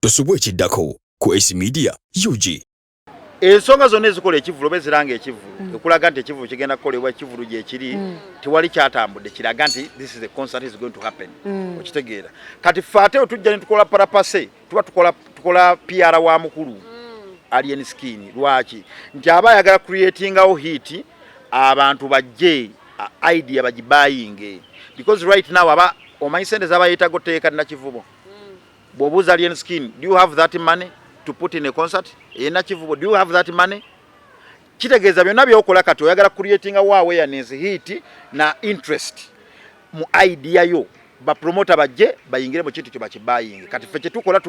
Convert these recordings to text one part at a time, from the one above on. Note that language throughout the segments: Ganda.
Tosubwa ekiddako ku Ace Media UG. Ensonga zonna ezikola ekivvulu oba eziranga ekivvulu, ekulaga nti ekivvulu kigenda kukolebwa, ekivvulu gyekiri, tewali kyatambudde kiraga nti this is a concert is going to happen. Okitegeera? Kati ffe ate wetujja ne tukola parapase, tuba tukola PR wa mukulu Alien Skin. Lwaki? Nti aba ayagala creatingawo hit, abantu bajje, idea bagibayinge, because right now aba omanyi sente zaba yeetaga oteeka Nakivubo. Bw'obuuza Alien Skin, "Do you have that money to put in a concert e Nakivubo? Do you have that money?" Kitegeeza byonna byokola kati oyagala creatinga wa awareness, hit na interest mu idea yo, bapromota bajje bayingire mu kintu kyo bakibayinge. Kati ffe kyetukola,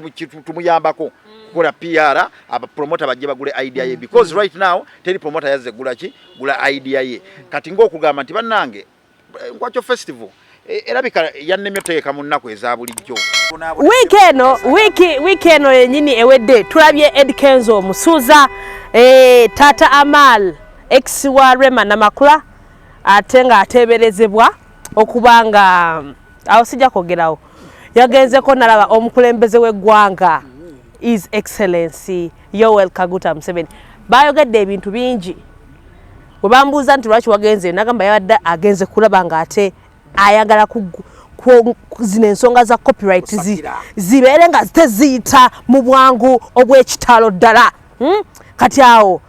tumuyambako kukola PR, abapromota bajje bagule idea ye, because right now teri promoter yazze gula ki, gula idea ye. Kati ng'okugamba nti bannange, Nkwakyo Festival erabika yannemye otegeka mu nnaku eza bulijjo. Wiiki eno, wiiki eno yennyini ewedde, tulabye Ed Kenzo Musuuza, taata Amal, ex wa Rema Namakula, ate ng'ateeberezebwa okuba nga awo sijja kwogerawo, yagenzeko nalaba omukulembeze w'eggwanga, His Excellency Yoweri Kaguta Museveni. Bayogedde ebintu bingi. Bwe bambuuza nti lwaki wagenze, nagamba yabadde agenze kulaba ng'ate ayagala zino ensonga za copyright Kusakira. zibeere nga teziyita mu bwangu obw'ekitalo ddala. Kati awo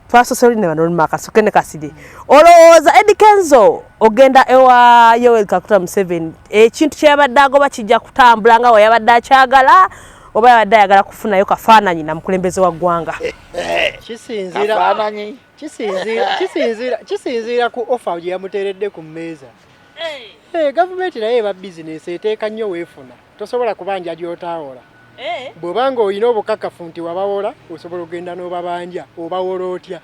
twasoose olina bano oluma akasuke ne kasiri. Olowooza Eddy Kenzo ogenda ewa Yoweri Kaguta Museveni, ekintu kyeyabadde agoba kijja kutambula nga we yabadde akyagala, oba yabadde ayagala kufunayo kafaananyi na mukulembeze wa ggwanga? Kisinziira Kafaananyi. Kisinziira ku offer gye yamuteeredde ku mmeeza. Gavumenti naye eba bizinesi, eteeka nnyo weefuna, tosobola kubanja gy'otaawola. Bw'obanga olina obukakafu nti wabawola, osobola okugenda n'obabanja. Obawola otya?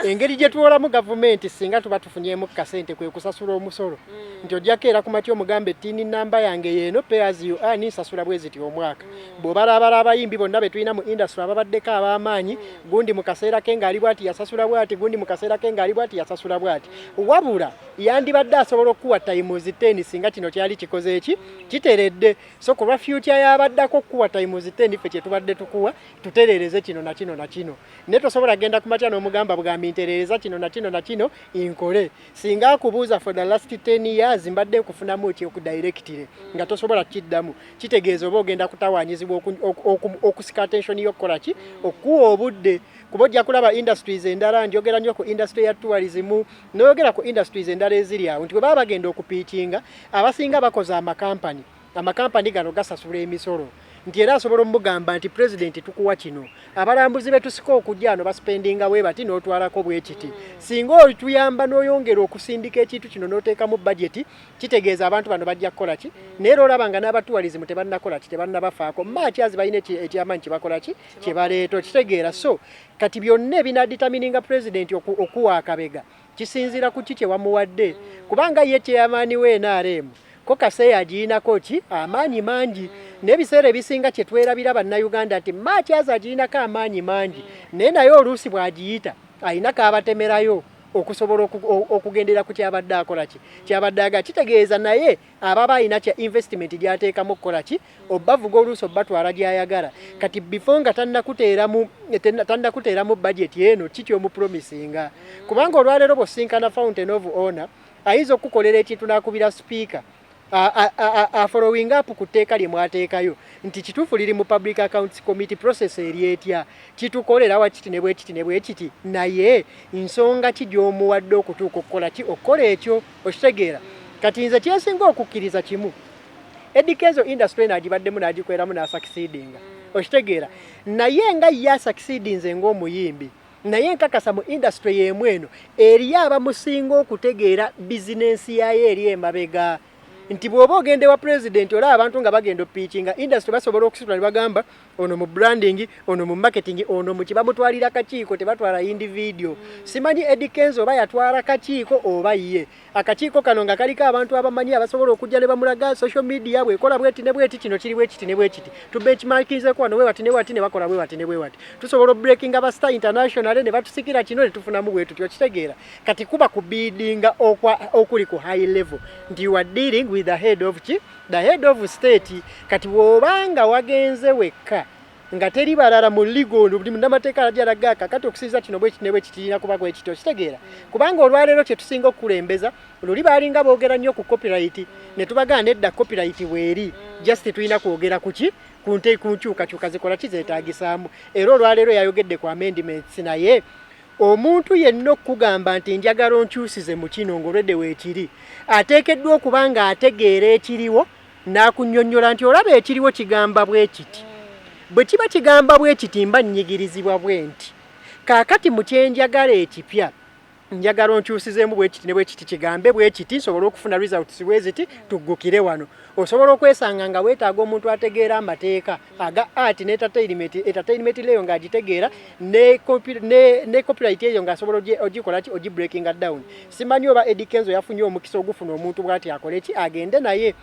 Engeri gye tuwolamu gavumenti, singa tuba tufunyemu kasente, kwe kusasula omusolo, nti ojjako era ku matya omugambe, "TIN number yange yeeno, pay as you earn, nsasula bwe ziti omwaka." Bw'obalabala abayimbi bonna be tulina mu industry ababaddeko ab'amaanyi, gundi mu kaseera ke ng'ali bwati yasasula bwati, gundi mu kaseera ke ng'ali bwati yasasula bwati. Wabula yandibadde asobola okukuwa times 10 singa kino kyali kikoze eki kiteredde. So ku lwa future yabaddako okukuwa times 10, ffe kye tubadde tukuwa, tutereereze kino na kino na kino. Naye tosobola genda ku matya n'omugamba bugambi, "Ntereereza kino na kino na kino nkole," singa akubuuza, "For the last 10 years mbadde nkufunamu ki okudirectire?" nga tosobola kukiddamu. Kitegeeza oba ogenda kutawaanyizibwa okusika attention y'okukola ki, okuwa obudde, kuba ojja kulaba industries endala. Njogera nnyo ku industry ya tourism, noyogera ku industries endala eziri awo, nti bwe baba bagenda okupitchinga, abasinga bakoze amakampani. Amakampani gano gasasula emisolo, nti era asobola omugamba nti, "President, tukuwa kino, abalambuzi betusika okujja ano baspendinga bwe bati, n'otwalako bwe kiti. Singa otuyamba n'oyongera okusindika ekintu kino n'oteekamu budget, kitegeeza abantu bano bajja kukola ki." Naye era olaba nga n'abatourism tebannakola ki, tebannabafaako maakyazi balina ekyamaanyi kyebakola ki, kyebaleeta. Okitegeera? So kati byonna ebinadetermininga president okuwa akabega kisinziira ku ki kye wamuwadde, kubanga ye chairman we NRM ko kaseeya agirinako ki amaanyi mangi. N'ebiseera ebisinga kye twerabira Bannayuganda nti maakyazi agirinako amaanyi mangi, naye oluusi bw'agiyita alina kaabatemerayo okusobola okugendera ku kyabadde akola ki, kyabadde aga. Kitegeeza naye ababa alina kya investment gy'ateekamu okukola ki, obavuga oluusi obatwala gy'ayagala. Kati before nga tannakuteeramu budget eno, ki kyomupromisinga? Kubanga olwaleero bw'osinkana Fountain of Honor, ayinza okukukolera ekintu n'akubira sipiika afollowing up ku tteeka lye mwateekayo nti kituufu liri mu Public Accounts Committee, process eri etya, kitukolera wa kiti ne bwe kiti ne bwe kiti. Naye nsonga ki gy'omuwadde okutuuka okukola ki, okukola ekyo? Okitegeera? Kati nze kyensinga okukkiriza kimu, Eddy Kenzo industry eno agibaddemu n'agikweramu n'asucceedinga. Okitegeera? Naye nga ye asucceedinze ng'omuyimbi, naye nkakasa mu industry y'emu eno eriyo abamusinga okutegeera bizinensi yayo eri emabega, nti bw'oba ogenda ewa pulezidenti, olaba abantu nga bagenda opitchinga industry, basobola okusitula ne bagamba ono mu branding, ono mu marketing, ono mu kibamutwalira kakiiko, tebatwala individual. Simanyi Eddy Kenzo oba yatwala kakiiko oba ye akakiiko kano nga kaliko abantu abamanyi abasobola okujja ne bamulaga social media bwekola bweti ne bweti, kino kiri bwekiti ne bwekiti, tubenchmarkinzeko wano bwe bati ne bwati, ne bakola bwe bati ne bwe bati, tusobola obreakinga ba star international ne batusikira kino ne tufunamu bwe tutyo. Okitegeera? Kati kuba kubiidinga okuli ku high level, nti you are dealing with the head of ki, the head of state. Kati bw'obanga wagenze wekka Nga teri balala mu legal, buli munnamateeka alajja alaga kakati okusinziira kino bwe kiti ne bwe kiti kirina kuba bwe kityo, kitegeera? Kubanga olwaleero kye tusinga okukulembeza, luli baalinga boogera nnyo ku copyright, ne tubagamba nedda, copyright weeri, just tulina kwogera ku ki, ku nte ku nkyukakyuka zikola ki zeetaagisaamu. Era olwaleero yayogedde ku amendments, naye omuntu yenna okukugamba nti njagala onkyusize mu kino ng'olwedde weekiri, ateekeddwa okuba ng'ategeera ekiriwo n'akunnyonnyola nti olaba ekiriwo kigamba bwe kiti, bwe kiba kigamba bwe kiti mba nnyigirizibwa bwe nti, kaakati mu kyenjagala ekipya njagala onkyusizeemu bwe kiti ne bwe kiti, kigambe bwe kiti, nsobole okufuna results bwe ziti, tuggukire wano. Osobola okwesanga nga weetaaga omuntu ategeera amateeka aga art ne entertainment, entertainment leyo ng'agitegeera ne copyright eyo ng'asobola ogikola ki, ogibreakinga down. Simanyi oba Eddy Kenzo yafunye omukisa ogufuna omuntu bw'ati akole ki, agende naye.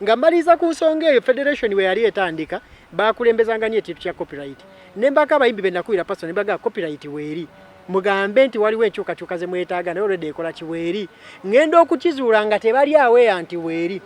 Nga mmaliriza ku nsonga eyo, federation we yali etandika bakulembezanga nnyo ekintu kya copyright, ne mbaka abayimbi be nakubira paso ne bagaa copyright weeri, mugambe nti waliwo enkyukakyuka ze mwetaaga, naye olwedde ekola ki, weeri. Ŋŋenda okukizuula nga tebali aweya nti weeri,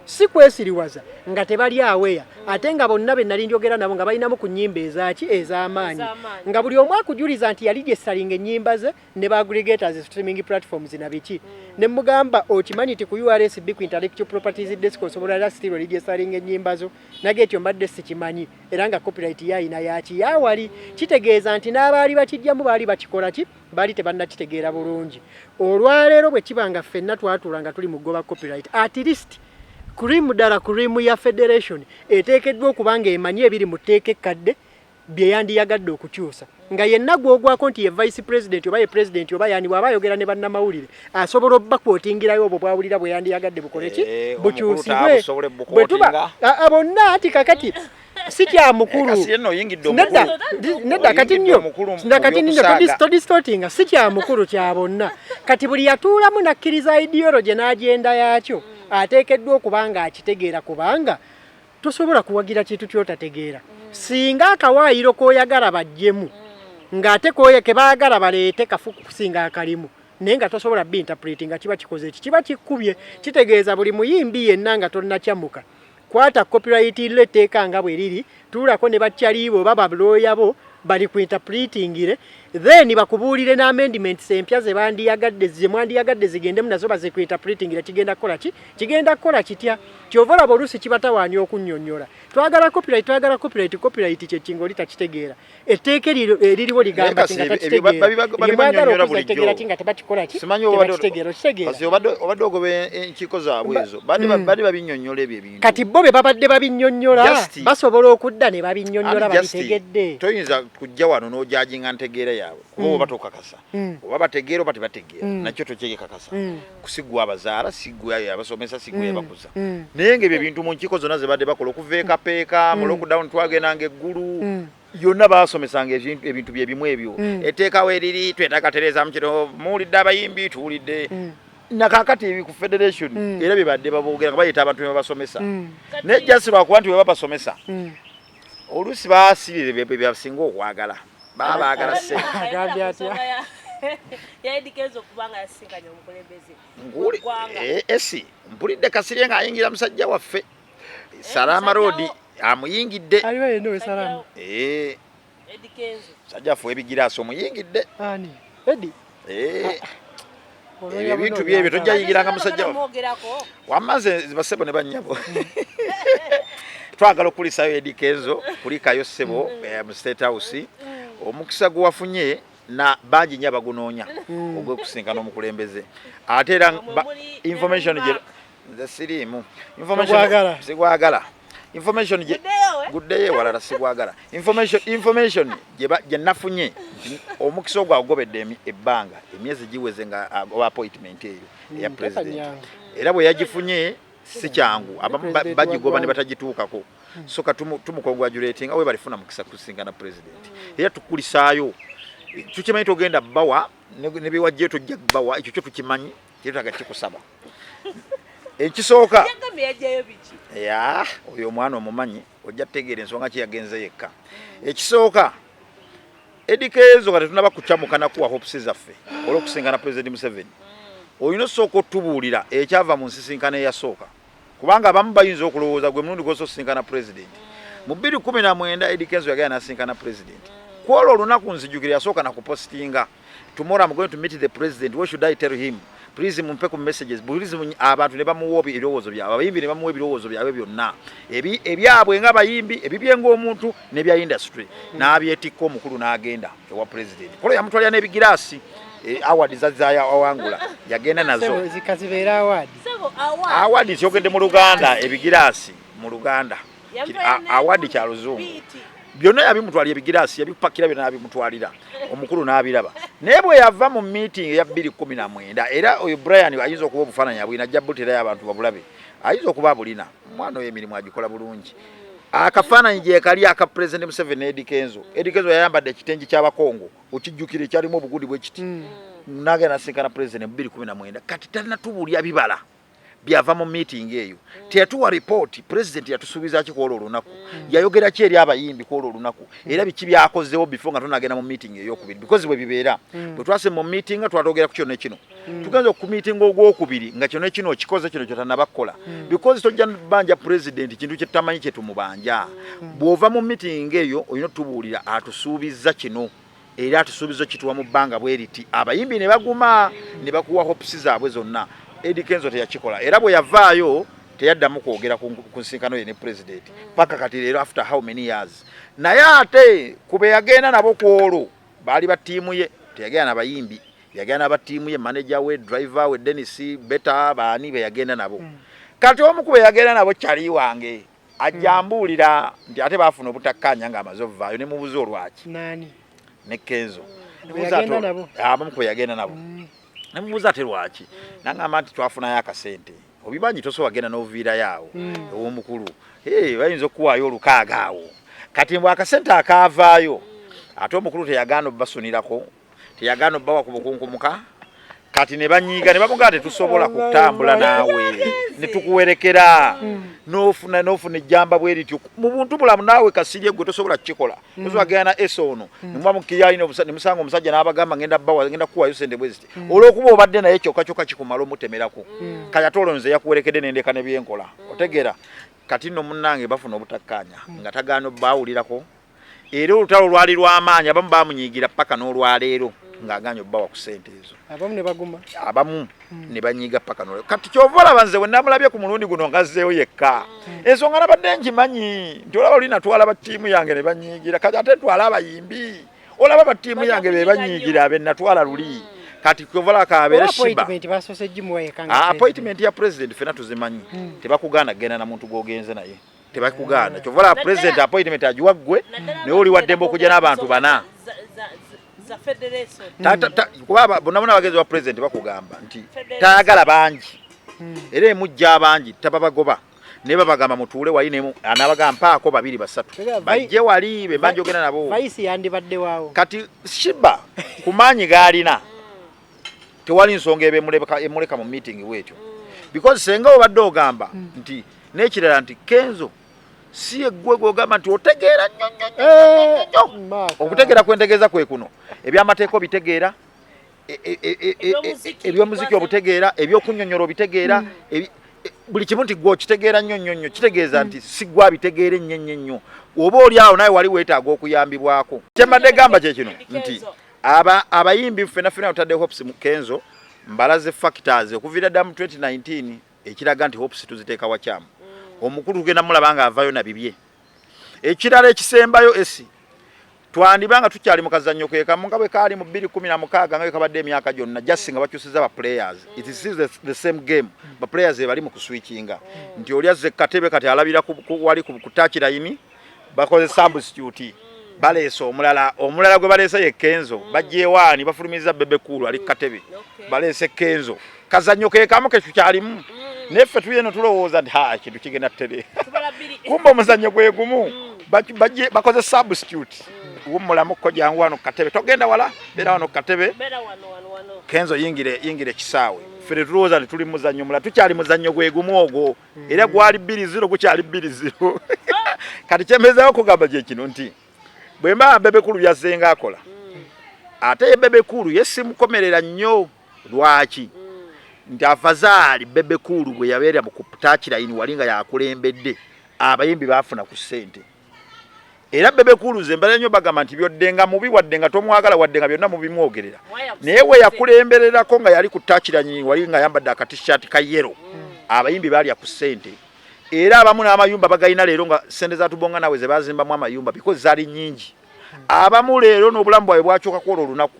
si kwesiriwaza, nga tebali aweya, ate nga bonna be nali njogera nabo nga balinamu ku nnyimba ezaaki, ez'amaanyi, nga buli omu akujuliza nti yali gyesalinga ennyimba ze ne ba aggregators, streaming platforms na biki. Ne mugamba okimanyi nti ku URSB, ku intellectual properties desk, osobola era still oligesalinga ennyimba zo? Nage ekyo mbadde sikimanyi. Era nga copyright yayina yaki yawali, kitegeeza nti n'abaali bakijjamu baali bakikola ki, baali tebannakitegeera bulungi. Olwaleero bwe kiba nga ffenna twatuula nga tuli mu kugoba copyright, at least cream ddala cream ya federation eteekeddwa okuba nga emanyi ebiri mu tteeka ekkadde bye yandiyagadde okukyusa, nga yenna gwogwako nti ye vice president oba ye president oba yani, bw'aba ayogera ne bannamawulire asobola obbakwottingirayo obwo bwawulira bwe yandiyagadde bukole ki, bukyusibwe. Bwe tuba bonna nti kakati si kya mukulu, nedda nedda, kati nnyo kati nnyo todistortinga, si kya mukulu, kya bonna. Kati buli yatuulamu nakkiriza ideology n'agenda yaakyo ateekeddwa okuba nga akitegeera, kubanga tosobola kuwagira kintu kyotategeera. Singa akawaayiro k'oyagala bajjemu ng'ate kebaagala baleete kafu kusinga akalimu, naye nga tosobola binterpreti, nga kiba kikoze eki, kiba kikkubye. Kitegeeza buli muyimbi yenna nga tonnakyamuka, kwata copyright law, etteeka nga bwe riri, tuulako ne bakyaliibo oba balooya bo bali ku interpretingire, then bakubuulire n'amendments empya ze bandiyagadde, ze mwandiyagadde zigendemu nazo, baze ku interpretingire. Kigenda kukola ki, kigenda kukola kitya? Kyova olaba oluusi kibatawaanya okunnyonnyola. Twagala copyright, twagala copyright, copyright kyekinga oli takitegeera. Etteeka eririwo ligamba ki nga takitegeera, okutegeera ki nga tebakikola ki, tebakitegeera, okitegeera? Obadde ogoba enkiiko zaabwe ezo, badde babinnyonnyola ebyo ebintu. Kati bo be babadde babinnyonnyola basobola okudda ne babinnyonnyola babitegedde. Toyinza kujja wano n'ojudginga ntegeera yaabwe, kuba oba tokakasa oba bategeera oba tebategeera. Nakyo tokyekakasa. Kusigwa abazaala, sigwa abasomesa, sigwa abakuza, naye nga ebyo ebintu mu nkiiko zonna ze badde bakola okuva ekapeeka mu lockdown twagendanga eggulu yonna, basomesanga ebintu byebimu ebyo. Etteekawo eriri twetaaga tereeza mu kino, muwulidde abayimbi, tuwulidde nakakati ku federation era byebadde baboogera nga bayita abantu bebabasomesa. Naye just lwakuba nti webabasomesa oluusi basibire byebasinga okwagala, baba baagala ssente. Agambye atya? Ya Eddy Kenzo okubanga yasinkanye omukulembeze w'eggwanga. Esi mpulidde Kasirye ng'ayingira musajja waffe Salama Road, amuyingidde. Aliwo yenna owesalamu? Eddy Kenzo. Musajja waffe w'ebigiraasi omuyingidde. Ani, Eddy? Ebyo ebintu byebyo tojja yingiranga musajja waffe. Mwogerako. Wammaze basebo ne bannyabo, twagala okukulisayo Eddy Kenzo, kulikayo ssebo mu State House. Omukisa gwe wafunye na bangi nnyo abagunoonya ogw'okusinkana omukulembeze, ate era Mwe information gye nze siriimu information. Togwagala? Sigwagala information gye Guddeyo, eh? Guddeyo ewalala, sigwagala information. Information gye nafunye nti omukisa ogwo agobedde ebbanga, emyezi giweze nga agoba appointment eyo eya president. Takanyangu. Era bwe yagifunye si kyangu, abamu President bagigoba wa ne batagituukako. So ka tumucongratulatinga we balifuna mukisa kusinkana president, era tukulisaayo. Tukimanyi togenda bawa ne bewajjayo, tojja bawa, ekyo kyo tukimanyi, kyetaaga kikusaba ekisooka. Yagambye yajjayo biki? Ya oyo omwana omumanyi, ojja kutegeera ensonga ki yagenze yekka. Ekisooka, Eddy Kenzo, nga tetunaba kukyamuka nakuwa hopes zaffe olw'okusinkana President Museveni, olina osooka otubuulira ekyava mu nsisinkano eyasooka, kubanga abamu bayinza okulowooza gwe mulundi gwosa osisinkana president. Mu 2019 Eddy Kenzo yagenda nasinkana president. Kwolwo olunaku nzijukira yasooka na kupostinga, "Tomorrow I'm going to meet the president, what should I tell him? Please mumpe ku messages." Please abantu ne bamuwa ebirowoozo byabwe, abayimbi ne bamuwa ebirowoozo byabwe byonna, ebyabwe ng'abayimbi, ebibye ng'omuntu n'ebya industry, n'abyetikka omukulu n'agenda ewa president. Kolo yamutwalira n'ebigiraasi, award zazayawangula yagenda nazo. Ssebo, zikazibeera award. Award kyogedde mu Luganda, ebigiraasi mu Luganda. Award kya Luzungu. Byonna yabimutwalira, ebigiraasi yabipakira byonna yabimutwalira, omukulu n'abiraba. Naye bwe yava mu meeting eya 2019, era oyo Brian ayinza okuba obufaananyi abulina, ajja buterayo abantu babulabe, ayinza okuba abulina. Omwana oyo emirimu agikola bulungi. Akafaananyi gye kali aka President Museveni ne Eddy Kenzo. Eddy Kenzo yayambadde ekitengi ky'Abakongo, okijjukira, ekyalimu obugudi bwe kiti, nagenda nasinkana president mu 2019. Kati talinatubuulya bibala byava mu meeting eyo, teyatuwa report. President yatusuubiza ki kwolwo olunaku? Yayogera ki eri abayimbi kwolwo olunaku? Era biki byakozeewo before nga tonagenda mu meeting eyokubiri? Because bwe bibeera, bwe twase mu meeting nga twatogera ku kino ne kino, tugenza oku meeting ogwokubiri nga kino ne kino okikoze, kino kyotanaba kukola, because tojja banja president kintu kyetutamanyi kyetumubanja. Bw'ova mu meeting eyo olina otubuulira atusuubiza kino, era atusuubiza kituwa mu bbanga bwe riti. Abayimbi ne baguma ne bakuwa hopes zaabwe zonna. Eddy Kenzo teyakikola, era bwe yavaayo teyaddamu kwogera ku nsinkano ye ne president paka kati leero, after how many years. Naye ate kube yagenda nabo ku olwo baali ba ttiimu ye, teyagenda nabayimbi, yagenda n'aba ttiimu ye, manager we, driver we, Denis Beta, baani be yagenda nabo. Kati omu ku be yagenda nabo, kyali wange, ajja mbuulira nti ate baafuna obutakkaanya ng'amaze ovaayo. Ne mubuuza olwaki. Nani? Ne Kenzo. Be yagenda nabo? Abamu ku be yagenda nabo. Nemubuuza ate lwaki, nagamba nti twafunayo akasente. Obimanyi tosobola genda n'oviirayo awo ew'omukulu. Hey, bayinza okuwaayo olukaaga awo. Kati mbw akasente akaavaayo, ate omukulu teyagaana obbasunirako, teyagaana obbawa ku bukunkumuka. Kati ne banyiiga ne bamugamba, "Tetusobola kutambula naawe ne tukuwerekera n'ofuna ejjamba bwe lityo mu buntu bulamu. Naawe Kasirye gwe tosobola kukikola, tosobola genda na esa ono nemuba mukiyalina nemusanga omusajja n'abagamba, 'Ngenda bbawa, ngenda kukuwayo sente bwe ziti,' olw'okuba obadde naye kyokka kyokka kikumala omutemerako. Kati ate olwo nze yakuwerekedde nendeka ne byenkola, otegeera? Kati nno munnange bafuna obutakkaanya nga tagaana obbaawulirako, era olutalo lwali lw'amaanyi. Abamu bamunyiigira paka n'olwaleero ng'agaanye obbawa ku ssente ezo. Abamu ne baguma. Abamu ne banyiiga paka n'olwaleero. Kati kyova olaba nze bwe namulabye ku mulundi guno ngazzeeyo yekka, ensonga nabadde ngimanyi nti olaba luli natwala ba ttiimu yange ne banyiigira, kati ate ntwala abayimbi, olaba ba ttiimu yange be banyiigira abe natwala luli. Kati kyova olaba kabeere Oba Shiba. Appointment basoose gimuwa yekka nga Ah, president. Appointment ya president fena tuzimanyi, tebakugaana kugenda na muntu gw'ogenze naye, tebakugaana. Kyova olaba president appointment agiwa ggwe, naye oli waddembe okujja n'abantu bana. Za federation. Kuba bonna bonna abagenzi ba president bakugamba nti tayagala bangi, era emujja abangi tababagoba, naye babagamba mutuule wali nemu, anabagamba mpaako babiri basatu bajje wali be mba njogera nabo. Vice yandibadde waawo. Kati Shiba ku maanyi g'alina tewali nsonga eba emuleka mu meeting bwetyo, because senga obadde ogamba nti n'ekirala nti Kenzo si eggwe gwogamba nti otegeera nnyo nnyo nnyo nnyo. Maaka. Okutegeera kwentegeeza kwe kuno: ebyamateeka obitegeera, Ebyomuziki, ebyomuziki obutegeera, ebyokunnyonnyola obitegeera, buli kimu nti gwe okitegeera nnyo nnyo nnyo, kitegeeza nti si gwe abitegeera ennyo ennyo ennyo. Oba oli awo nawe wali weetaaga okuyambibwako. Kyembadde gamba kye kino nti abayimbi ffena ffena tutadde hopes mu Kenzo. Mbalaze factors okuviira ddala mu 2019 ekiraga nti hopes tuziteeka wakyamu. Omukulu tugenda mulaba nga avayo na bibye. Ekirala ekisembayo, esi twandiba nga tukyali mu kazannyo ke kamu nga bwe kaali mu 2016, nga bwe kabadde emyaka gyonna, just nga bakyusiza ba players. It is still the same game. Ba players be bali mu kuswitchinga nti oli azze katebe, kati alabira wali ku touch line, bakoze substitute, baleese omulala. Omulala gwe baleese ye Kenzo. Bajja ewaani bafulumiza Bebe Cool ali ku katebe, baleese Kenzo. Kazannyo ke kamu ke tukyalimu, naye ffe tuli eno tulowooza nti ha, ekintu kigenda tere. Tubala bbiri. Kumba omuzannyo gwe gumu. Bakoze substitute, wummulamuko, jangu wano ku katebe, togenda wala, beera wano ku katebe. Beera wano wano wano. Kenzo yingire, yingire ekisaawe. Ffe tetulowooza nti tuli muzannyo mulala, tukyali muzannyo gwe gumu ogwo, era gwali 2-0, gukyali 2-0. Kati kyembezayo okugamba kye kino nti bwe mba Bebe Cool byazzenga akola, ate ye Bebe Cool ye simukomerera nnyo. Lwaki? Nti afazaali Bebe Cool bwe yabeera mu ku touchline wali nga yakulembedde, abayimbi baafuna ku ssente. Era Bebe Cool nze mbala nnyo bagamba nti byodde nga mubi, wadde nga tomwagala, wadde nga byonna mubimwogerera, naye we yakulembererako nga yali ku takiranyi wali nga ayambadde akatishaati ka yellow, abayimbi baalya ku ssente. Era abamu n'amayumba bagayina leero nga ssente za Tubonga Nawe ze bazimbamu amayumba, because zaali nnyingi. Abamu leero n'obulamu bwabwe bwakyuka kwolwo olunaku.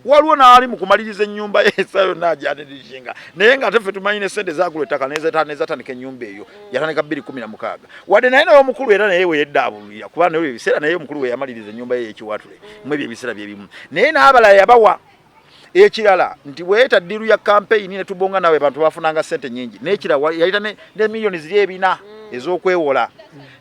Waliwo n'ali mu kumaliriza ennyumba ye esa yonna agyanirishinga, naye nga ate ffe tumanyi ne ssente zagula ettaka nezatandika ennyumba eyo yatandika 2016, wadde naye omukulu era naye weyeddaabululira, kuba naye ebiseera naye omukulu we yamaliriza ennyumba ye y'ekiwatule mu ebyo ebiseera byebimu, naye n'abalala yabawa. Ekirala nti bweyeta deal ya campaign ne Tubonga Nawe, abantu bafunanga ssente nnyingi. N'ekirala yayita ne miliyoni ziri 400 ez'okwewola,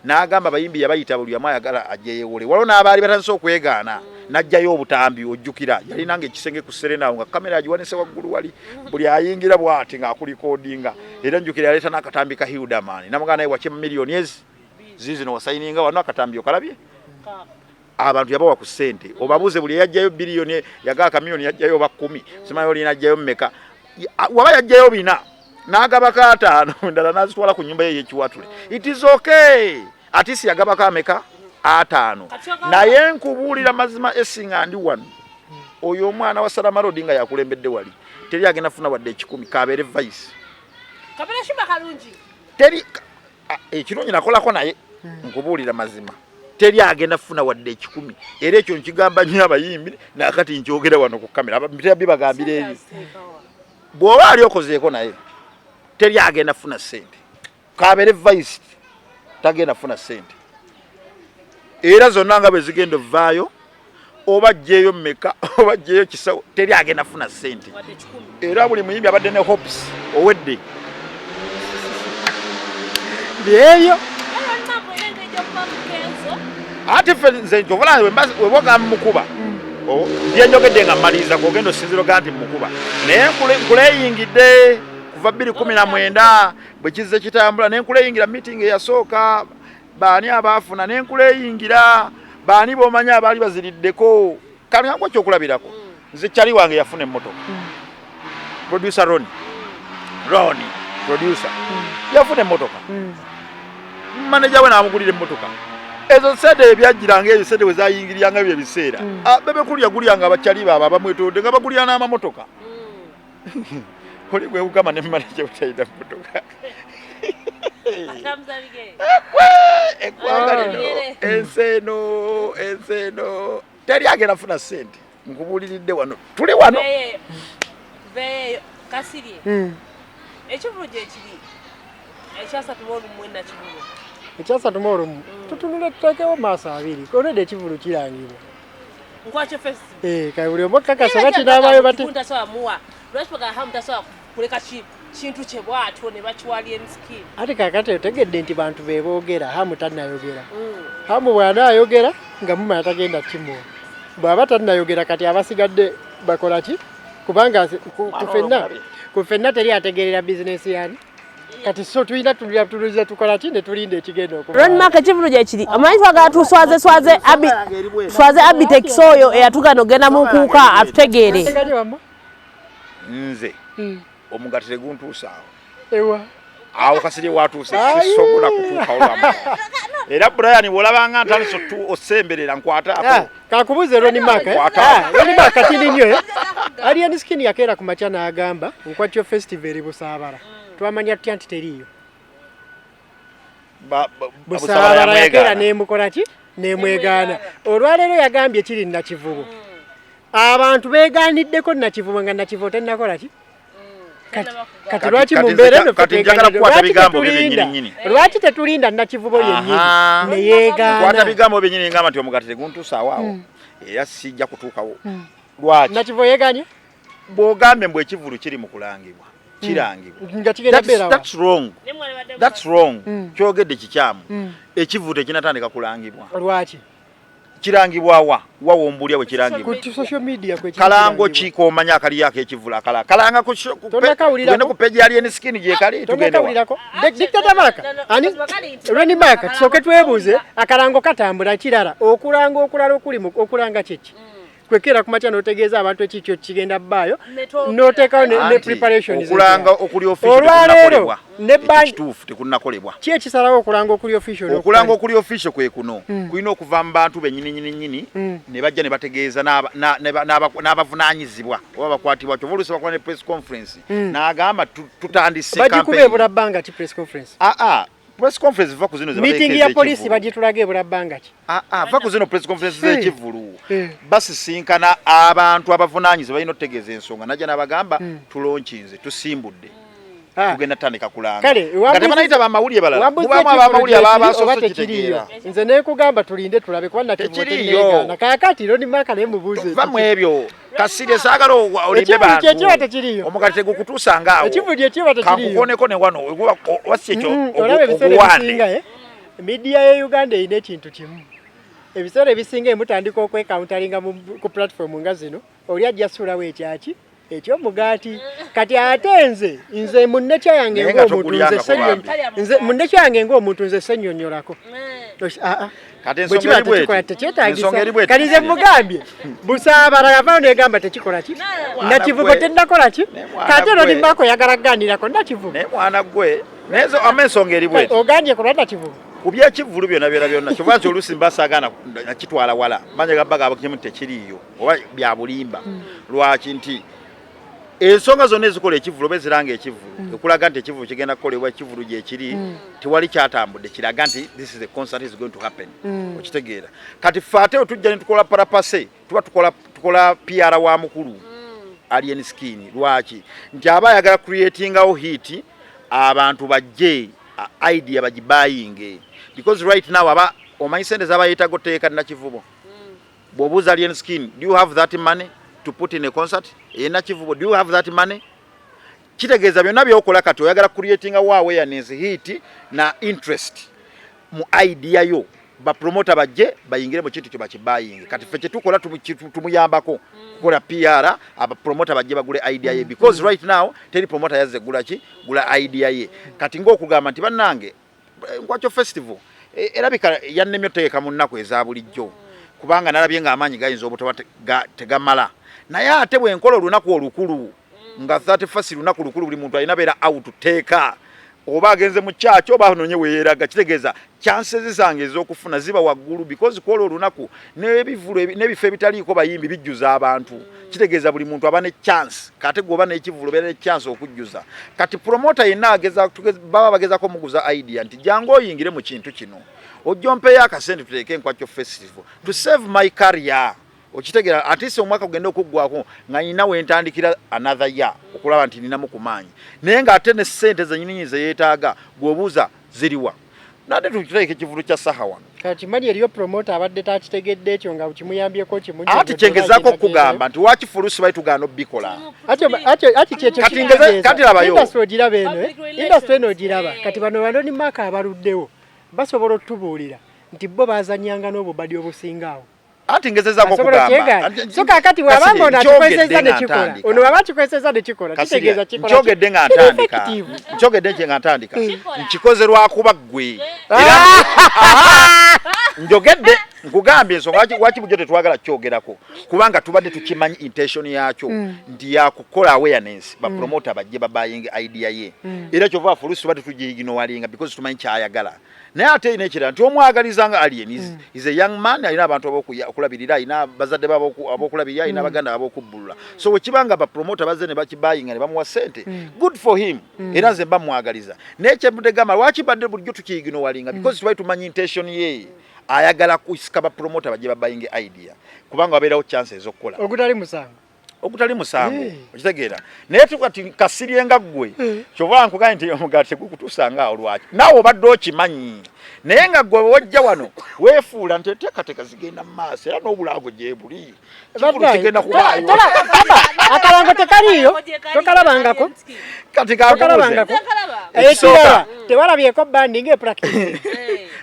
n'agamba abayimbi yabayita buli omu ayagala ajje yeewole. Waliwo n'abaali batandise okwegaana, n'ajjayo obutambi. Ojjukira yalinanga ekisenge ku Serena awo nga kamera agiwanise waggulu wali, buli ayingira bw'ati ng'akurecordinga. Era njjukira yaleeta n'akatambi ka Hilderman, namugamba naye wake miliyoni ezi ziizino wasayininga wano, akatambi okalabye. Abantu yabawa ku ssente. Obabuuze buli eyajjayo biliyoni yagaa kamiliyoni yajjayo oba 10, simanyi olina ajjayo mmeka. Waba yajjayo 400 n'agabako 50, endala n'azitwala ku nnyumba ye ey'ekiwatule. It is okay, atisi yagabako ameka? 50. Naye nkubuulira mazima esinga ndi wano, oyo omwana wa Salamarodi nga yakulembedde wali, teri agenda funa wadde 100, kabeere vice. Teri ekirungi nakolako, naye nkubuulira mazima, teri agenda funa wadde 100. Era ekyo nkigamba nnyo abayimbi, nakati nkyogera wano ku kamera, bibagambira eri bw'oba ali okozeeko, naye teri agenda funa ssente, kabeere vice, tagenda funa ssente. Era zonna nga bwe zigenda ovaayo, oba jjeeyo mmeka, oba jjeeyo kisawo, teri agenda funa ssente. Era buli muyimbi abadde ne hopes owedde. Byebyo. Ate ffe nze njovola webogamba mukuba byenjogedde nga mmaliriza, kogenda osinzira ogaa nti mukuba, naye nkuleyingidde kuva 2019 bwe kizze kitambula, nenkuleyingira meeting eyasooka baani abaafuna, nenkuleyingira baani bomanyi abaali baziriddeko. Kanyangu ekyokulabirako, nze kyali wange yafuna emmotoka, producer Roni, Roni producer yafuna emmotoka, manager we n'amugulira emmotoka. Ezo sente ebyajjiranga, ezo sente we zayingiriranga ebyo ebiseera, Bebe Cool yagulyanga abakyali baabwe abamwetoolodde nga bagulira n'amamotoka. Oli gwe kugamba ne manager butalina mmotoka. Eggwanga lino, ensi eno, ensi eno, teri agenda funa ssente. Nkubuuliridde wano, tuli wano. Kasirye, ekivulu gyekiri eky'31 Nakivubo. Eky'31, tutunule tuteekewo maaso abiri. Olwedde ekivulu kirangibwa. Nkwakyo festival. Kale buli omu kakasa oba kinaabayo bati. Tasobola muwa, lwaki bagamba tasobola kuleka kintu kye bwatyo ne bakiwa Alien Skin? Ate kakati otegedde nti bantu be boogera, Hamu tannayogera. Hamu bw'anaayogera nga mumanya tagenda kimuwa. Bw'aba tannayogera, kati abasigadde bakola ki? Kubanga ku ffenna teri ategeerera bizinesi yani. Kati so tulina tuliza tukola ki ne tulinda ekigenda okuba. Ron Mark, ekivulu gyekiri, omanyi twagala tuswaze swaze abi swaze Abitex oyo eyatugana ogenda mu nkuuka atutegeere. Teganye wamma? Nze omugaati teguntuusa awo. Ewa. Awo Kasirye watuuse. Ayi. Sisobola kutuukawo lwamu. Era Brian, bw'olabanga ntandise osemberera, nkwataako. Ah, kakubuze Ronnie Mark, eh? Kwata. Ah, Ronnie Mark katini nnyo, eh? Alien Skin yakeera ku makya n'agamba Nkwatyo Festival eri Busaabala. Twamanya tutya nti teriiyo? Busaabala Busaabala yakeera yamwegaana. nemukola ki? Nemwegaana. Olwaleero yagambye kiri Nakivubo. Abantu beegaaniddeko Nakivubo nga Nakivubo tennakola ki? Kati lwaki mu mbeera eno Kati njagala ffe kukwata lwaki bigambo bye tetulinda? byennyini nnyini. Lwaki tetulinda Nakivubo yennyini Aha. ne yeegaana? Nkwata bigambo byennyini, ngamba nti omugaati teguntuusa awo awo, era sijja kutuukawo. Lwaki? Nakivubo yeeganye? Bw'ogambye mbu ekivulu kiri mu kulangibwa, kirangibwa nga kigenda beerawa? That's wrong, that's wrong. Kyogedde kikyamu. Ekivulu tekinatandika kulangibwa. Lwaki? Kirangibwa wa? Wawombulya bwe kirangibwa? Ku social media kwe Kalango ki komanya akaliyo ak'ekivulu akala kalanga ku Tonnakawulirako? tugende ku page ya Alien Skin gyekali, tugende wa? Tonakawulirako? Dictator Mark, ani Ronnie Mark, tusooke twebuuze, akalango katambula. Kirala, okulanga okulala okuli mu okulanga kiki? Kwekera ku makya n'otegeeza abantu ekikyo kigenda bbaayo, n'oteekawo ne preparation. Okulanga okuli official Olwaleero ne kituufu tekunnakolebwa. Ki ekisalawo okulanga okuli official? Okulanga okuli official kwe kuno kulina okuva mu bantu bennyini nyini nyini, ne bajja ne bategeeza n'abavunaanyizibwa oba bakwatibwa. Kyova oluusi bakola ne press conference n'agamba tutandise. Bagikuba ebula bbanga ki press conference? Aa, press conference va ku zino. Meeting ya poliisi bagitulaga ebula bbanga ki? Aa, va ku zino press conference z'ekivvulu. Basisinkana abantu abavunaanyizibwa, balina okutegeeza ensonga, najja n'abagamba tulaunchinze, tusimbudde, tugenda tandika kulanga. Kale, nga tebanayita bamawulire balala, mubaamu abamawulire ababa basoose tekiriyo. Nze nekugamba tulinde tulabe, kuba Tekiriyo. nakivuteneegaana. Kaakati Ronnie Mark naye mubuuze. Va mu ebyo, Kasirye, saagala olimbe Ekivulu bantu. kyekiba tekiriyo. Omugati tegukutuusa ngaawo. Ekivulu kyekiba tekiriyo. Kankukoneko ne wano wasi ekyo Olaba ebiseera oguwande. ebisinga, media ye Uganda erina ekintu kimu. Ebiseera ebisinga emutandika okwekauntalinga ku platform nga zino, oli ajja suulawo ekyaki ekyomugaati. Kati ate nze mu nature yange Naye nga ng'omuntu nze togulyangako bambi. Nze mu nature yange ng'omuntu nze ssennyonnyolako. Ah, ah. Kati Bwe ensonga kiba eri bweti. tekikola tekyetaagisa. Ensonga eri bweti. Kati nze mugambye busaabala yavaayo negamba tekikola ki, Mwana Nakivubo gwe. tennakola ki. Ne mwana Kati gwe. Ronnie Mark oyagala kuganirako Nakivubo? Naye mwana gwe, naye ama ensonga eri bweti. Ogambye ku lwa Nakivubo. Ku byekivvulu byonna byonna byonna, kyova nti oluusi mba saagaana nakitwala wala, manya gabbaga abakimu tekiriiyo oba bya bulimba. Lwaki nti ensonga zonna ezikola ekivvulu oba eziranga ekivvulu ekulaga nti ekivvulu kigenda kukolebwa, ekivvulu gyekiri, tewali kyatambudde kiraga nti this is a concert is going to happen. Okitegeera? Kati ffe ate we tujja ne tukola parapase, tuba tukola PR wa mukulu Alien Skin. Lwaki nti aba ayagala creatingawo hit, abantu bajje idea bagibayinge, because right now aba omanyi sente zaba yeetaga oteeka Nakivubo. Bw'obuuza Alien Skin, "Do you have that money to put in a concert e Nakivubo? Do you have that money?" Kitegeeza byonna byokola kati oyagala creatinga wa awareness, hit na interest mu idea yo, bapromota bajje bayingire mu kintu kyo bakibayinge. Kati ffe kyetukola tumuyambako kukola PR, abapromota bajje bagule idea ye, because right now teri promoter yazze gula ki, gula idea ye. Kati ng'okugamba nti bannange, Nkwakyo Festival erabika yannemye otegeka mu nnaku eza bulijjo, kubanga nalabye ng'amaanyi gayinza obutaba tegamala. Naye ate bwe nkola olunaku olukulu nga 31 lunaku lukulu, buli muntu alina beera out teeka oba agenze mu kyaki oba anonye weyeeraga, kitegeeza chances zange ez'okufuna ziba waggulu, because kwola olunaku n'ebivulu n'ebifo ebitaliiko bayimbi bijjuza abantu. Kitegeeza buli muntu aba ne chance. Kate gwoba n'ekivulu obeera ne chance okujjuza. Kati promoter yenna ageza baba bagezako muguza idea nti jangu oyingire mu kintu kino, ojja ompeeyo akasente tuteeke Enkwakyo Festival to save my career. Okitegeera? At least omwaka gugenda okuggwako nga nina wentandikira another year, okulaba nti ninamu ku maanyi, naye ng'ate ne ssente zenyini ze yeetaaga gw'obuuza ziriwa. Nate tukiteeka ekivulu kya Saha wano. Kati manyi eriyo promoter abadde takitegedde ekyo nga kimuyambyeko kimu. Ati kyengezaako okukugamba nti waki fulusi bali tugaana obbikola. Ati kyekyo. Kati kati labayo. Industry ogiraba eno, eh? Industry eno ogiraba. Kati bano ba Ronnie Mark abaluddewo basobola otubuulira nti bo bazanyanga n'obubadi obusinga awo. Anti ngezezaako Asobola okugamba. okyegaana. So kaakati bw'abanga ono akikozesezza ne kikola, ono bw'aba akikozesezza ne kikola, kitegeeza kikola Nkyogedde nga kiri ntandika. effective. Nkyogedde nti nga ntandika nkikoze lwakuba ggwe. Era njogedde nkugambye ensonga lwaki bulijjo tetwagala kyogerako, kubanga tubadde tukimanyi intention yakyo nti yakukola awareness, bapromota bajje babayinga idea ye. Era kyova fulusi tubadde tugiignoringa because tumanyi kyayagala. Naye ate erina ekirala nti omwagaliza nga Alien is a young man, alina abantu okulabirira, alina bazadde be ab'okulabirira, alina abaganda ab'okubbulula. So wekibanga bapromota bazze ne bakibayinga ne bamuwa sente, good for him. Era nze mba mwagaliza. Naye kyemudegamba lwaki badde bulijjo tukiignoringa, because tubali tumanyi intention ye, ayagala kusika bapromota bajje babayinge idea, kubanga wabeerawo chance ez'okukola. Ogutali musango. Ogutali musango. Okitegeera? Naye tukati Kasirye nga ggwe, kyova nkugambye nti omugaati tegukutuusanga awo. Lwaki naawe obadde okimanyi, naye nga ggwe wojja wano weefuula nti enteekateeka zigenda mu maaso, era n'obulaago gye buli kikulu kigenda kubaayo. Akalango tekaliiyo, tokalabangako. Kati kakubuuze. Tokalabangako. Ekisooka. Ekirala, tewalabyeko bandi ng'epractice?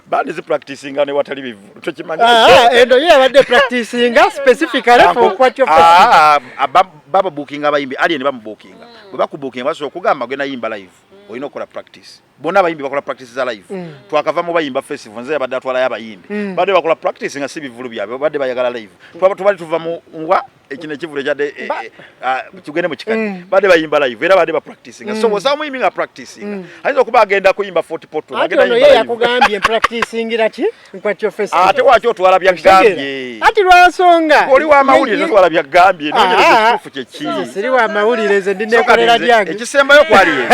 Bandi zipracticinga ne watali bivulu, tokimanyi? Eno yo yabadde practicinga specifically for Kwakyo Festival. Baba bookinga abayimbi, Alien bamubuukinga. Bwe bakubuukinga basobola okugamba genda yimba live, olina okukola practice. Bonna abayimbi bakola practice za live. Twakava mu bayimba festival, nze yabadde atwalayo abayimbi. Badde bakola practice nga si bivulu byabwe, badde bayagala live. Twaba tubali tuva mu ngwa ekino ekivulu ekyadde tugende mu kikadde. Badde bayimba live era badde ba practicing. So bw'osaba omuyimbi nga practicing, ayinza okuba agenda kuyimba Fort Portal, Ate agenda ono yimba ye live. Yakugambye practicingira ki Nkwakyo Festival? Ate waki otwala byagambye? Ati lwansonga Oli w'amawulire, totwala byagambye, noonyereza Ah, ekituufu kye kiri. Siri wa mawulire, nze ndi So kati nekolera nze, lyange. Ekisembayo ku Alien,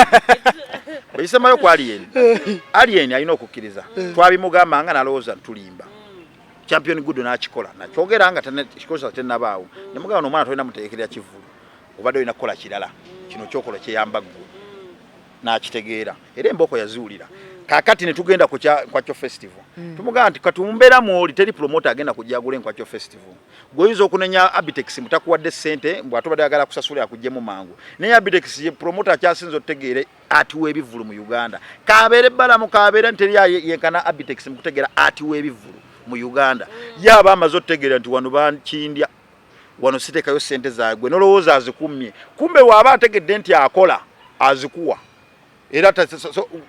ekisembayo ku Alien, Alien alina okukkiriza. Twabimugamba nga nalowooza ntulimba. Champion Gudo n'akikola, nakyogera nga kikosa tennabaawo, nemugamba nomwana tolina mutegekerera kivulu, obadde olina kukola kirala, kino kyokola kyeyamba ggwe. N'akitegeera era embooko yaziwulira. Kakati ne tugenda ku kya Nkwakyo Festival. Tumugamba nti kati mumbeera mwoli, teri promoter agenda kujja agula Enkwakyo Festival. Gweoyinza okunenya Abitex mutakuwadde ssente, mbw ate obadde ayagala kusasula akuggyemu mangu, naye Abitex ye promoter akyasinza otutegeere atiwa ebivvulu mu Uganda. Kabeere balamu, kabeere nti teri yenkana Abitex mu kutegeera atiwa ebivvulu mu Uganda. Ye aba amaze otutegeera nti wano bakindya, wano siteekayo ssente zaagwe, nolowooza azikummye, kumbe waaba ategedde nti akola azikuwa era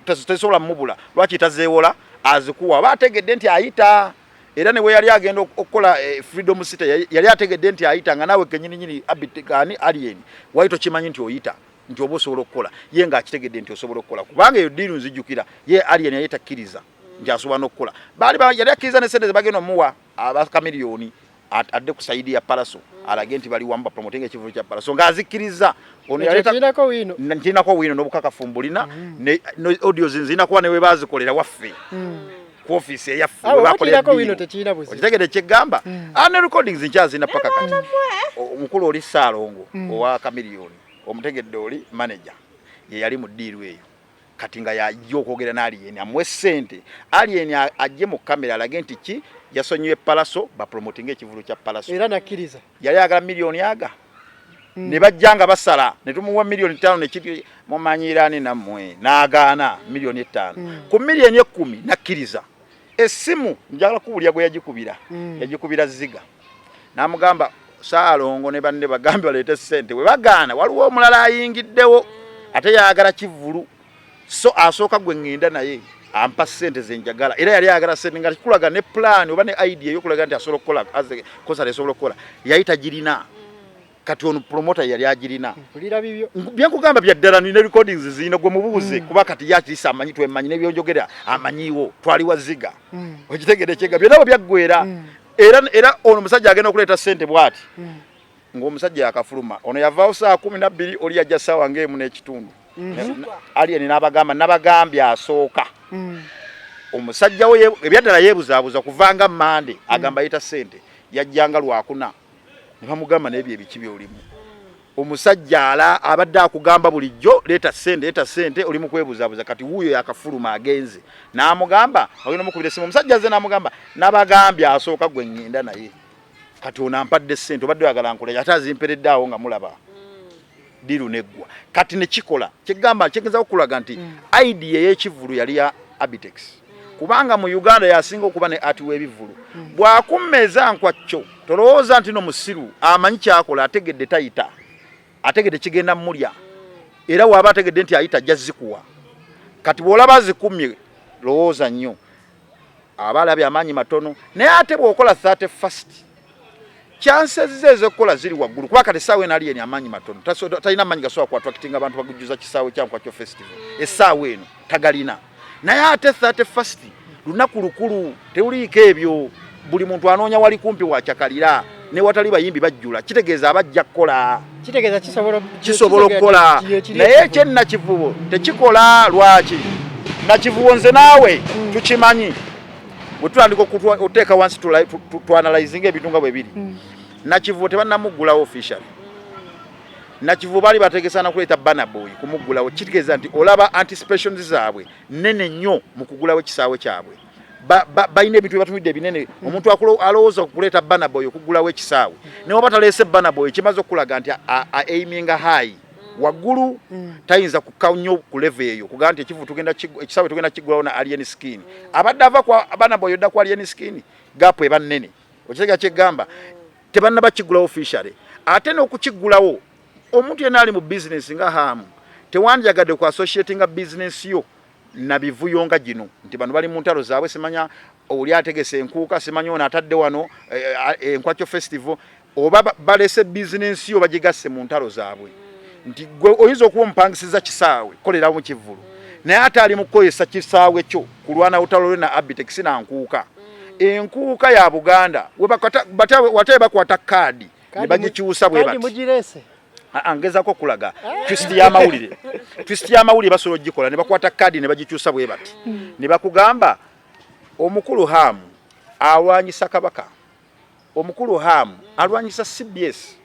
tezisobola mubula. Lwaki tazeewola? Azikuwa aba ategedde nti ayita. Era ne bwe yali agenda okukola Freedom City, yali ategedde nti ayita, nga naawe kenyininyini ani Alien wali tokimanyi nti oyita, nti oba osobola okukola, ye ng'akitegedde nti osobola okukola, kubanga eyo deal nzijjukira ye Alien yali takkiriza nti asobola n'okukola. Baali yali akkiriza ne sente ze bagenda omuwa abakamiliyoni adde ku side ya Palaso alage nti bali wamu bapromotinga ekivulu kya Palaso, ng'azikkiriza. Ono yaleeta wino. Nkirinako wino n'obukakafu mbulina ne audios nzirina, kuba ne we baazikolera waffe ku ofiisi eyaffe. Awo wakirako wino, tekirina buzibu. Okitegedde kyeggamba? Ah, ne recordings nkyazina paka kati. Omukulu oli Saalongo owa Kamiliyoni, omutegedde, oli manager, ye yali mu deal eyo. Kati nga yajja okwogera n'Alien amuwe ssente, Alien ajje mu kamera alage nti ki yasonyiwe Palaso bapromotinga ekivulu kya Palaso. Era nakkiriza. Yali ayagala miliyoni aga ne bajja nga basala ne tumuwa miliyoni 5 nekiri mumanyirani nammwe, n'agaana miliyoni 5. Ku miliyoni 10 nakkiriza. Essimu njagala kuwulira gwe yagikubira. Yagikubira Ziga n'amugamba Saalongo ne banne bagambe baleete ssente, bwe bagaana waliwo omulala ayingiddewo ate yayagala kivvulu, so asooka gwe ŋŋenda naye ampa ssente zenjagala. Era yali ayagala ssente nga kikulaga ne plan oba ne idea ey'okulaga nti asobola okukola concert, esobola okukola, yali tagirina. Kati ono promoter yali agirina. Mpulira bibyo. Byenkugamba bya ddala, nina recordings zirina, gwe mubuuze, kuba kati yakirisa amanyi, twemanyi nebyonjogera amanyiwo. Twaliwa Ziga. Okitegedde kyega? Byonna bwe byaggwera era ono omusajja agenda okuleeta ssente bw'ati ng'omusajja yakafuluma. Ono yavaawo saa 12, oli yajja ssaawa ng'emu n'ekitundu. Alien n'abagamba nabagambye asooka. Omusajja we ebyaddala yeebuzaabuza kuvanga Mande agamba yita ssente, yajjanga Lwakuna ne bamugamba n'ebyo ebiki by'olimu. Omusajja ala abadde akugamba bulijjo leeta ssente, leeta ssente, oli mu kwebuzaabuza. Kati wuuyo yakafuluma agenze n'amugamba ogenda omukubira essimu. Omusajja azze n'amugamba nabagambye asooka gwe ŋŋenda naye, kati ono ampadde ssente, obadde oyagala nkola, ate azimperedde awo nga mulaba deal neggwa. Kati nekikola kyegamba kyegezaako okulaga nti idea ey'ekivvulu yali ya Abitex, kubanga mu Uganda yasinga okuba ne ati w'ebivvulu. Bw'akummeza Nkwakyo, tolowooza nti no musiru, amanyi kyakola, ategedde tayita, ategedde kigenda mulya, era waaba ategedde nti ayita ajja zikuwa. Kati bw'olaba azikumye, lowooza nnyo, aba alabye amaanyi matono. Naye ate bw'okola 31st, chances ze ez'okukola ziri waggulu, kuba kati essaawa eno Alien amaanyi matono. Talina maanyi gasobola kuattractinga abantu bagujjuza kisaawe kya Nkwakyo Festival essaawa eno, tagalina. Naye ate 31st lunaku lukulu, tewuliiko ebyo, buli muntu anoonya wali kumpi wakyakalira, ne watali bayimbi bajjula, kitegeeza abajja kukola. Kitegeeza kisobola. Kisobola okukola, naye ekyennakivubo tekikola. Lwaki Nakivubo? Nze naawe tukimanyi, bwe tutandika okuteeka wansi twanalyzinga ebintu nga bwe biri. Nakivubo tebannamuggulawo officially. Nakivubo baali bategesa nakuleeta Burna Boy kumuggulawo, kitegeeza nti olaba anticipations zaabwe nene nnyo mu kugulawo ekisaawe kyabwe. Balina ebintu byebatumidde ebinene. Omuntu alowooza okuleeta Burna Boy okuggulawo ekisaawe, naye oba taleese Burna Boy, kimaze okulaga nti aiminga high waggulu. Tayinza kukka nnyo ku level eyo kugamba nti ekivu tugenda ekisaawe tugenda kiggulawo na Alien Skin. Abadde ava kwa Burna Boy odda ku Alien Skin, gap eba nnene. Okitega kyeggamba? Tebannaba kiggulawo officially. Ate n'okukiggulawo, omuntu yenna ali mu business nga haamu, tewandyagadde ku associatinga business yo. Na bivuyo nga gino nti bano bali mu ntalo zaabwe, simanya oli ategese enkuuka, simanya ono atadde wano Enkwakyo Festival, oba balese bizinensi yo bagigasse mu ntalo zaabwe, nti gwe oyinza okuba omupangisiza kisaawe koleramu kivvulu, naye ate ali mu kukozesa kisaawe kyo kulwana lutalo lwe na Abitex na nkuuka. Enkuuka ya Buganda wate bakwata kaadi ne bagikyusa bwe bati. Mugirese. Ngezako okulaga twist y'amawulire. Twist y'amawulire basobola ogikola ne bakwata kaadi ne bagikyusa bwe bati, ne bakugamba omukulu Hamu alwanyisa Kabaka, omukulu Hamu alwanyisa CBS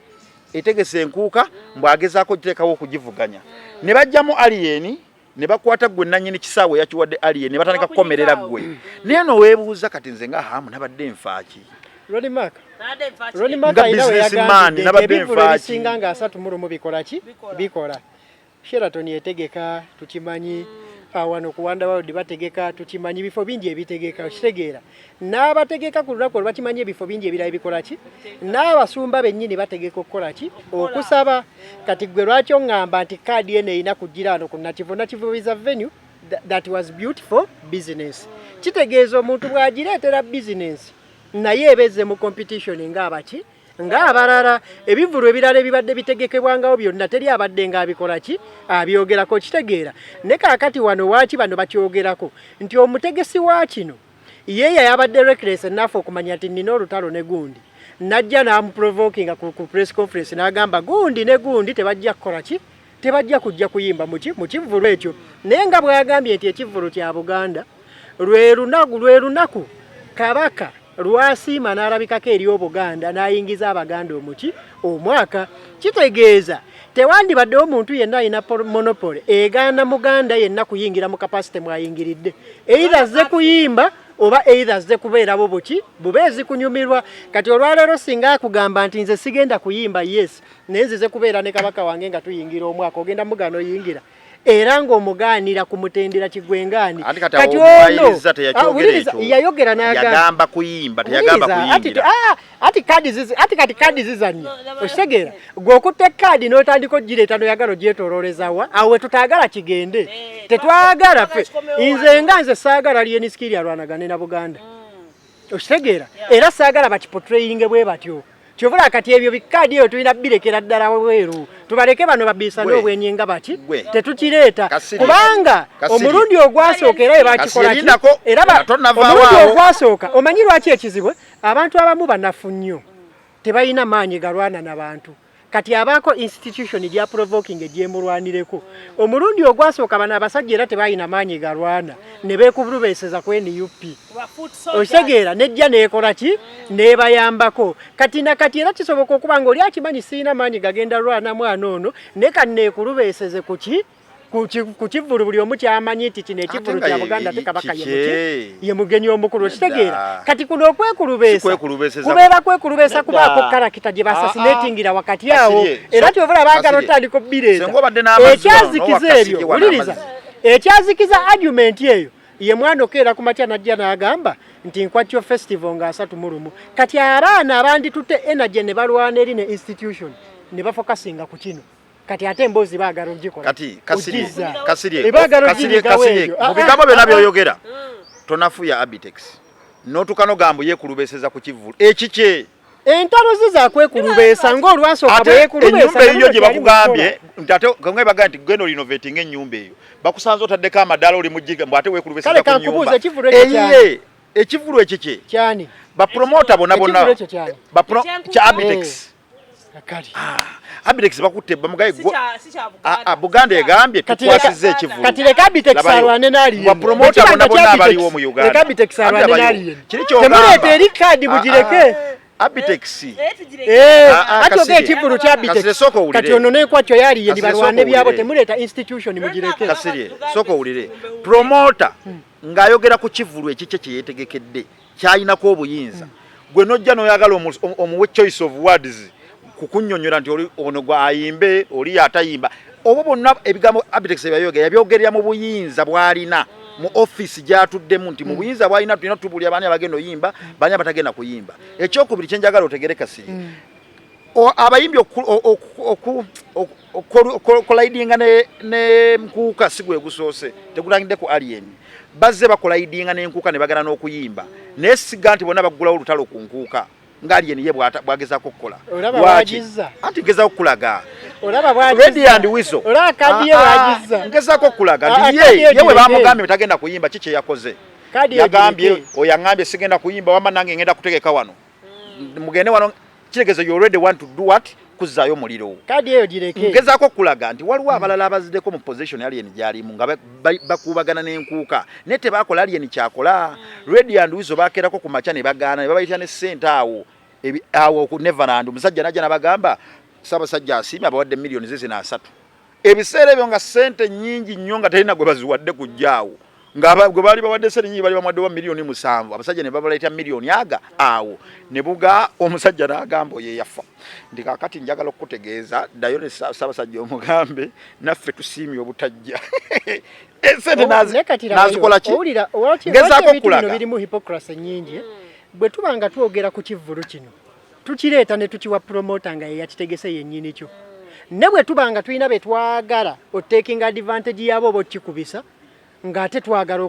etegese enkuuka, mbw'agezaako ogiteekawo okugivuganya, ne bajjamu Alien, ne bakwata gwe nannyini kisaawe yakiwadde Alien, ne batandika kukomerera gwe. Naye no weebuuza, kati nze nga Hamu nabadde nfaaki? Ronnie Mark, Ronnie Mark Nga businessman, nabadde ebivvulu nfaaki? ebisinga nga 31 bikola ki? Bikola. Sheraton etegeka, tukimanyi. Wano ku Wonder World bategeka, tukimanyi. Bifo bingi ebitegeka, okitegeera? N'abategeka ku lunaku olwo bakimanyi, ebifo bingi ebirala bikola ki, n'abasumba bennyini bategeka okukola ki? Okusaba. Kati gwe lwaki oŋŋamba nti kaadi eno erina kugira wano ku Nakivubo? Nakivubo is a venue that was built for business. Kitegeeza omuntu bw'agireetera business, naye ebezze mu competition ng'abaki, ng'abalala. Ebivvulu ebirala ebibadde bitegekebwangawo byonna, teri abadde ng'abikola ki, abyogerako, kitegeera? Ne kaakati wano waaki bano bakyogerako nti omutegesi wa kino ye yayabadde reckless enough okumanya nti nina olutalo ne gundi, najja n'amuprovokinga ku press conference n'agamba gundi ne gundi tebajja kukola ki, tebajja kujja kuyimba muki, mu kivvulu ekyo. Naye nga bw'agambye nti ekivvulu kya Buganda, lwe lunaku Kabaka lwasiima n'alabikako eri Obuganda n'ayingiza Abaganda omuki, omwaka. Kitegeeza tewandibaddewo omuntu yenna alina monopoly egaana Muganda yenna kuyingira mu capacity mwayingiridde, either azze kuyimba oba either azze kubeerawo buki, bubeezi kunyumirwa. Kati olwaleero singa akugamba nti nze sigenda kuyimba, yes, naye nzize kubeera ne Kabaka wange nga tuyingira omwaka, ogenda mugaana oyingira era ng'omugaanira ku mutendera kigwengaani? Anti kati awo omuwayiriza teyakyogera Wuliriza, ekyo. Yayogera n'agamba Yagamba kuyimba, teyagamba Wuliriza, kuyingira. Ati kaadi zizi, ati kati kaadi zizannya, okitegeera? Gwe okutta ekaadi n'otandika ogireeta n'oyagala ogyetoolooleza wa awo we tutaagala kigende. Tetwagala ffe, nze nga nze saagala Alien Skin alwanagane na Buganda, okitegeera? Era saagala bakiportrayinge bwe batyo. Kyovula kati ebyo bikaadi eyo tulina birekera ddala webweru, tubaleke bano babiisane Gwe. obwenyi nga baki. Gwe. Tetukireeta Kasirye. kubanga Kasirye. omulundi ogwasooka era bwe bakikola ki? Lindako. Era Tonnavaawo omulundi awo. ogwasooka, omanyi lwaki ekizibu? Abantu abamu banafu nnyo, tebalina maanyi galwana na bantu. Kati abaako institution gya provoking egyemulwanireko. Omulundi ogwasooka bano abasajja era tebalina maanyi galwana, ne beekulubeeseza ku NUP, okitegeera? Nejja neekola ki, neebayambako. Kati nakati era kisoboka okuba nga oli akimanyi, siina maanyi gagenda lwana mwana ono, naye kanneekulubeeseze ku ki, ku kivvulu buli omu kyamanyi nti kino ekivvulu nga kya Buganda, ate Kabaka ye kike. muki, ye mugenyi omukulu, okitegeera? Nedda. Kati kuno okwekulubeesa Sikwekulubeeseza. kubeera kwekulubeesa, Nedda. kubaako character gye basasinatingira wakati awo. Kasirye. Era kyovula baagala Kasirye. otandika obbireeta. Senga obadde n'amazzi wano, Ekyazikiza n'owa ebyo, Kasirye wano wuliriza, amazzi. ekyazikiza argument eyo ye mwana okeera ku makya najja n'agamba nti Nkwakyo Festival nga 31. Kati abaana abanditutte energy ne balwana eri ne institution ne bafokasinga ku kino. Kati ate emboozi baagala ogikola Kati Kasirye, ogizza. Kasirye, Baagala Kasirye, oginyigawo Kasirye, ebyo. mu bigambo byonna by'oyogera tonafuya Abitex n'otuuka n'ogamba yeekulubeeseza ku kivvulu ekikye. Entalo ze zakwekulubeesa ng'olwasooka Ate bwe yeekulubeesa. ennyumba eyiyo gye Nalwo kyali bakugambye nti ate gamwe bagambye nti genda orenovating ennyumba eyo, bakusanze otaddeko amadaala, oli mugiga, mbu ate weekulubeeseza Kale ku nnyumba kankubuuze, ekivvulu ekyo kyani? Eyiye, ekivvulu ekikye Kyani? Bapromota bonna bonna. Ekivvulu ekyo kyani? Kya Abitex. Kale. Abitex bakutte, bamugaye. Buganda egambye tukwasiza ekivvulu. Kati leka Abitex Labayo. alwane n'Alien. Bapromota bonna bonna abaliwo mu Uganda. Leka Abitex Anti alwane abaliwo. n'Alien. Kiri ky'ogamba. Temuleeta eri kaadi, mugireke. Abitex. Ati oga Kasirye. ekivvulu kya Abitex. Kasirye, sooka owulire. Kati ono n'enkwakyo y'Alien Kasirye, balwane sooka byabo. owulire. Temuleeta institution, mugireke. Kasirye, sooka owulire. Promota ng'ayogera ku kivvulu ekikye kye yeetegekedde kyayinako obuyinza, gwe nojja n'oyagala omuwe choice of words kukunnyonnyola nti oli ono gwe ayimbe, oli atayimba. Obwo bwonna ebigambo Abitex byayogera, yabyogerera mu buyinza bw'alina mu offisi gy'atuddemu, nti mu buyinza bw'alina tulina tubuulira baani abagenda oyimba, baani abatagenda kuyimba. Ekyokubiri kyenjagala otegere, Kasirye, abayimbi Collidinga ne Nkuuka si gwe gusoose, tegulangidde ku Alien. Bazze bacollidinga n'Enkuuka ne bagana n'okuyimba, naye siga nti bonna baggulawo olutalo ku Nkuuka nga Alien ye bw'agezaako okukola. Olaba Lwaki? bw'agizza. Anti ngezaako okulaga Olaba bw'agizza. Radio and Weasel. Olaba kadi ye Ah, ah, bw'agizza. Ngezaako okulaga Ah, nti ah, kadi ye ye ye bwe gireke. bamugambye tagenda kuyimba, ki kye yakoze? Kadi ye Yagambye, gireke. oyo aŋŋambye sigenda kuyimba, wamma nange ngenda kutegeka wano, mugende wano. Kitegeeza you already want to do what? Kuzzaayo muliro. Kadi eyo gireke. Ngezaako okulaga nti waliwo abalala abaziddeko mu position Alien gy'alimu nga bakuubagana n'Enkuuka, naye tebakola Alien kyakola. Radio and Weasel bakeerako ku makya ne bagaana ne babayita ne ssente awo awo ku Neverland. Omusajja najja n'abagamba Ssaabasajja asiimye, abawadde miliyoni zizino 30. Ebiseera ebyo nga ssente nnyingi nnyo nga terina gwe baziwadde kujjaawo, nga gwe baali bawadde ssente nnyingi, baali bamuwadde wa miliyoni 7, abasajja ne babaleeta miliyoni aga awo ne buga. Omusajja n'agamba oyo eyafa nti kaakati njagala okukutegeeza, ddayo ne Ssaabasajja omugambe naffe tusiimye obutajja. Esente Naye kati labayo, nazikola ki? Owulira lwaki Ngezaako ebintu bino okulaga. birimu hypocrisy nnyingi, eh? Bwe tuba nga twogera ku kivvulu kino, tukireeta ne tukiwa promoter nga ye yakitegese yennyini kyo, ne bwe tuba nga tulina be twagala otakinga advantage yaabo oba okikubisa, ng'ate twagala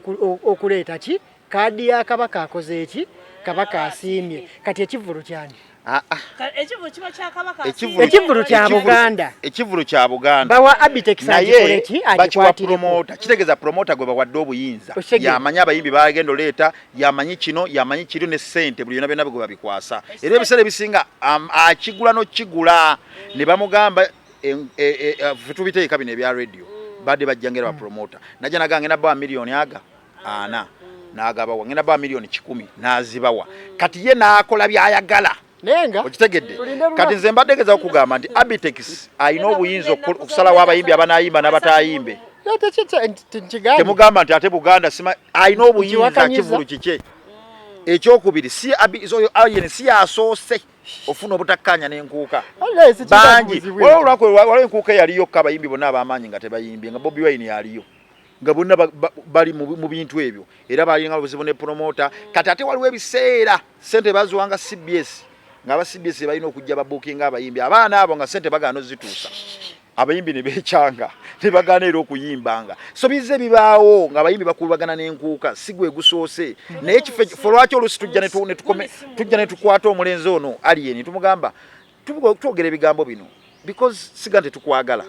okuleeta ki kaadi ya Kabaka akoze eki, Kabaka asiimye. Kati ekivvulu kyani? Ah, ah. Ekivulu kiba kya Kabaka. Ekivulu kya Buganda. Ekivulu kya Buganda. Bawa Abitex agikole Naye ki, bakiwa agikwatireko. promota. Kitegeeza promota gwe bawadde obuyinza, Okitegeera. yamanyi abayimbi bagenda oleeta, yamanyi kino, yamanyi kiri, ne ssente buli byonna byonna gwe babikwasa. Era ebiseera ebisinga akigula n'okigula ne bamugamba ffe tubiteeka bino ebya radio, badde bajja ngera bapromota najja naga ngenda bawa miliyoni aga 40, n'agabawa, ngenda bawa miliyoni 100, n'azibawa. Kati ye n'akola by'ayagala. Naye nga Okitegedde? tulinde lunaku. Kati nze mbadde gezaako kugamba nti Abitex alina obuyinza okusalawo abayimbi abanayimba n'abatayimbe. Nkigambye. Temugamba nti ate Buganda sima alina obuyinza. Nkiwakanyiza. Kivulu kike. Ekyokubiri, si oyo Alien si yasoose ofuna obutakkaanya n'Enkuuka. Wallahi si Bangi. buzibu. Waliwo olunaku waliwo Enkuuka eyaliyokka, abayimbi bonna ab'amaanyi nga tebayimbye, nga Bobi Wine yaliyo, nga bonna bali mu bintu ebyo, era balinga obuzibu ne promota. Kati ate waliwo ebiseera sente baziwanga CBS, ng'aba CBS balina okujja babuukinga abayimbi, abaana abo nga sente bagaana ozituusa, abayimbi ne beekyanga ne bagaana era okuyimbanga. So bizze bibaawo ng'abayimbi bakulubagana n'Enkuuka, si gwe gusoose. Naye kifo ffe lwaki oluusi tujja ne tujja ne tukwata omulenzi ono Alien, tumugamba twogera ebigambo bino because siga nti tukwagala,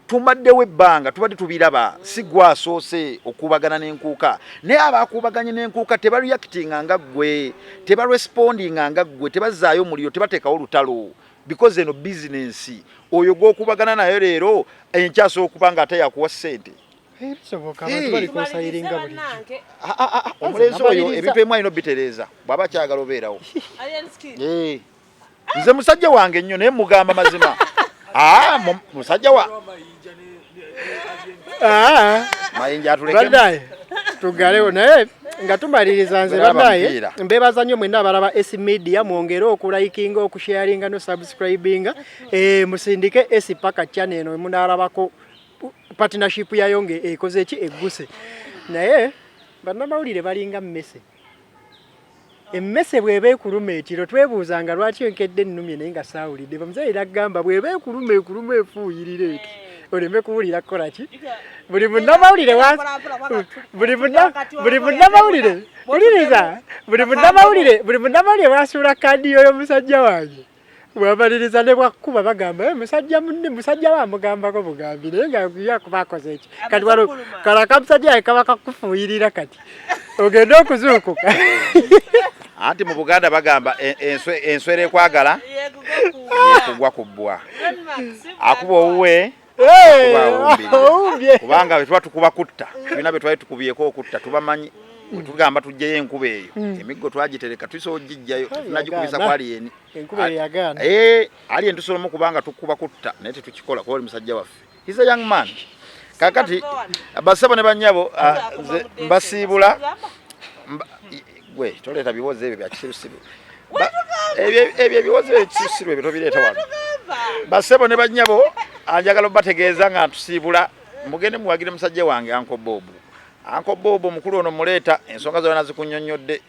tumaddewo ebbanga tubadde tubiraba, si gwasoose okubagana n'Enkuuka. Naye abakubaganye n'Enkuuka tebareactinga nga ggwe, tebarespondinga nga ggwe, tebazzaayo muliro, tebateekawo lutalo, because eno bizinensi. Oyo gw'okubagana nayo leero, enkya asobola okuba nga ate yakuwa ssente. Bisoboka, abantu bali konsayiringa bulijjo. Ah, ah, ah, omulenzi oyo ebintu ebimu alina obitereeza bw'aba akyagala obeerawo. Eh. Nze musajja wange nnyo, naye mugamba mazima. Ah, musajja wa Mayinja atulekemu. Bannaye, tugalewo, naye nga tumaliriza nze Tulaba bannaye mupiira. Mbebaza nnyo mwenna abalaba S Media, mwongere okulikinga, okusharinga no subscribinga, musindike S paka channel eno munaalabako partnership yayo nga ekoze ki egguse. Naye bannamawulire balinga mmese. Emmese bw'eba ekuluma ekiro, twebuuzanga lwaki enkedde ennumye, naye nga saawulidde. Bamuzeeyi nagamba bw'eba ekuluma, ekuluma efuuyirira eti oleme kuwulira kukola ki. Buli munnamawulire wa buli munnamawulire, wuliriza, buli munnamawulire wasuula kaadi y'oyo musajja wange bwamaliriza ne bwakkuba bagamba, "Eh, musajja munne, musajja we amugambako bugambi," naye nga ye akuba akoze eki. Kati wano kano akamusajja wange kaba kakufuuyirira, kati ogende okuzuukuka. Anti mu Buganda bagamba enswera ekwagala yekugwa ku bbwa, akuba owuwe Eh, akuba awumbirira. Owumbye. Kubanga bwe tuba tukuba kutta, tulina bye twali tukubyeko okutta, tubamanyi. Bwe tugamba tuggyeyo enkuba eyo, emiggo twagitereka, tusobola ogijjayo, tunagikubisa Yagaana. ku Alien. Enkuba eyo yagaana. Eh, Alien tusobola mukuba nga tukuba kutta, naye tetukikola kuba oli musajja waffe. He's a young man. Kakati basebo ne bannyabo, nze mbasiibula. Gwe toleeta biwozi ebyo bya kisirusiru. Ebyo ebiwozi ebyo kisirusiru ebyo tobireeta wano. Basebo ne bannyabo, anjagala obategeeza nga ntusiibula, mugende muwagire musajja wange Uncle Bob. Uncle Bob omukulu ono muleeta ensonga zonna zikunyonnyodde.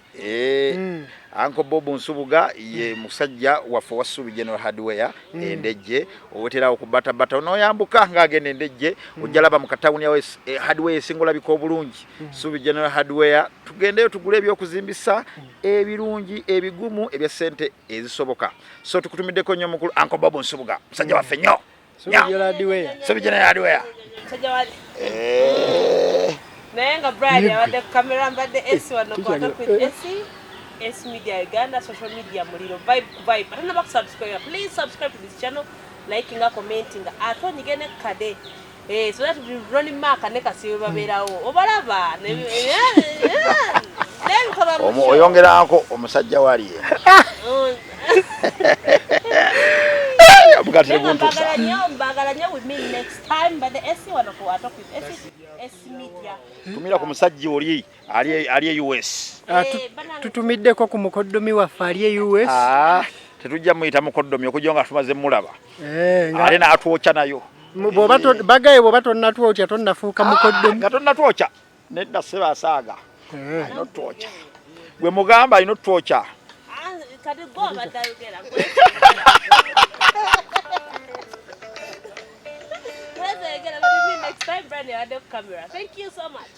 Uncle Bob Nsubuga ye musajja waffe wa Ssuubi General Hardware Endejje, oweterawo ku batabata onoyambuka ng'agenda Endejje, ojja laba mu katawuni yawe hardware esinga olabika obulungi, Ssuubi General Hardware. Tugendeyo tugule ebyokuzimbisa ebirungi, ebigumu, ebya ssente ezisoboka. So tukutumiddeko nnyo mukulu Uncle Bob Nsubuga, musajja waffe nnyo. Ssuubi General Hardware. Ssuubi General Hardware. Musajja wa naye nga Brian abadde ku kamera, mbadde Esi wano ku Talk with Esi, S Media Uganda, social media muliro, vibe ku vibe. Ate naba kusubscribe, please subscribe to this channel, likinga, commentinga, ate onyige ne kade. So that Ronnie Mark ne Kasiwe babeerawo obalaba n'ebikolwa mu show. Oyongeranko omusajja wali obugatire Naye nga buntusa. mbagala nnyo, mbagala nnyo. We meet next time. But the Esi wano ku Talk with Esi, S Media. Tumira ku musajja oli ali e US. Ah, Banange. Tutumiddeko ku mukoddomi waffe ali e US. Ah, tetujja muyita mukoddomi okujja nga tumaze mulaba Eh, ate n'atwokya nayo. Bagaye bw'oba tonnatwokya tonnafuuka mukoddomi. Nga tonnatwokya nedda, sseba asaaga alina otwokya, gwe mugamba alina otwokya. Ah, kati gwe abadde ayogera. Mwezi ayogera, but we meet next time. Brian abadde ku camera. Thank you so much.